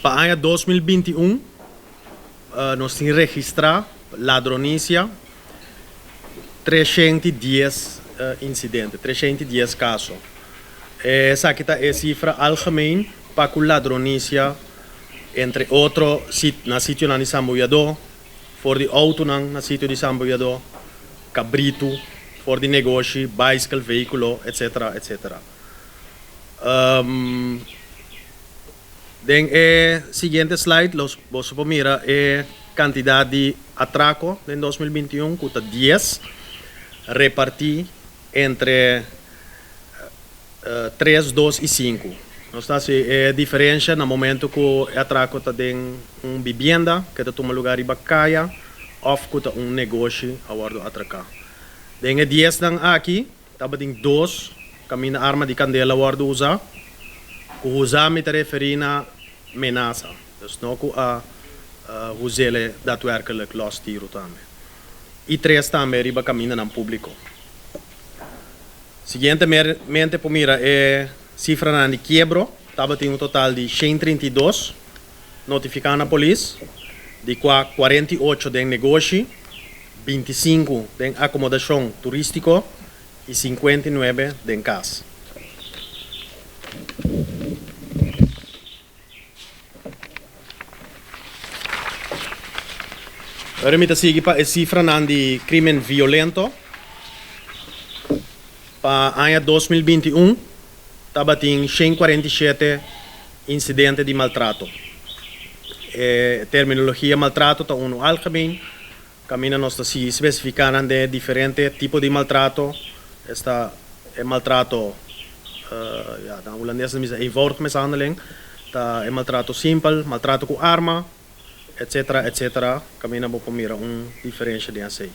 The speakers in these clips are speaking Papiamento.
Pa aña 2021 nos tin registrá ladronisia 310 insidente, 310 kaso. Esaki ta e sifra algemeen pa ku ladronisia entre otro na sitionan di sambuyadó, for di outonan na sitio di sambuyadó, kabritu, for di negoshi, baiskel, vehíkulo, etc. Etc. Den e siguiente slide los boso por mira e kantidat di atrako den 2021 ku ta 10 repartí entre 3, 2 i 5. Nos ta hasi e diferensha na momento ku e atrako ta den un bibienda ke ta tuma lugá riba kaya òf ku ta un negoshi a wòrdu atraká. Den e diesnan aki tabatin dos kaminda arma di kandela wòrdu usá. Ku usá mi ta referí na menasa, dus no ku a us'é daadwerkelijk lòs tiru tambe. I tres tambe riba kamindanan públiko. Siguientemente por mira e sifranan di kiebro, tabatin un total di 132 notifiká na polis, di kua 48 den negoshi, 25 den akomodashon turístiko i 59 den kas. Ora mi ta sigui pa e sifranan di krimen violento. Pa aña 2021 tabatin 147 insidente di maltrato. E terminologia maltrato ta unu algemeen, kaminda nos ta sigui spesifiká nan den e diferente tipo di maltrato, esta e maltrato, ya, na hulandes nan bisa eenvoudige mishandeling, ta e maltrato simpel, maltrato ku arma, etcetera, etcetera, kaminda bo por mira un diferensha den esei.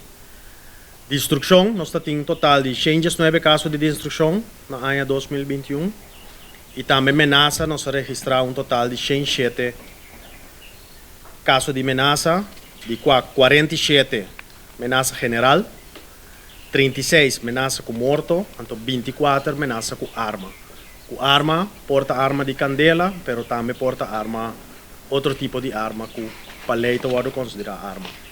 Destrukshon, nos ta tin total di 119 kaso di destrukshon na aña 2021 i tambe menasa nos a registrá un total di 107 kaso di menasa, di kua 47 menasa general, 36 menasa ku morto, anto 24 menasa ku arma. Ku arma por ta arma di kandela, pero tambe por ta arma otro tipo di arma ku pa lei ta wòrdu konsiderá arma.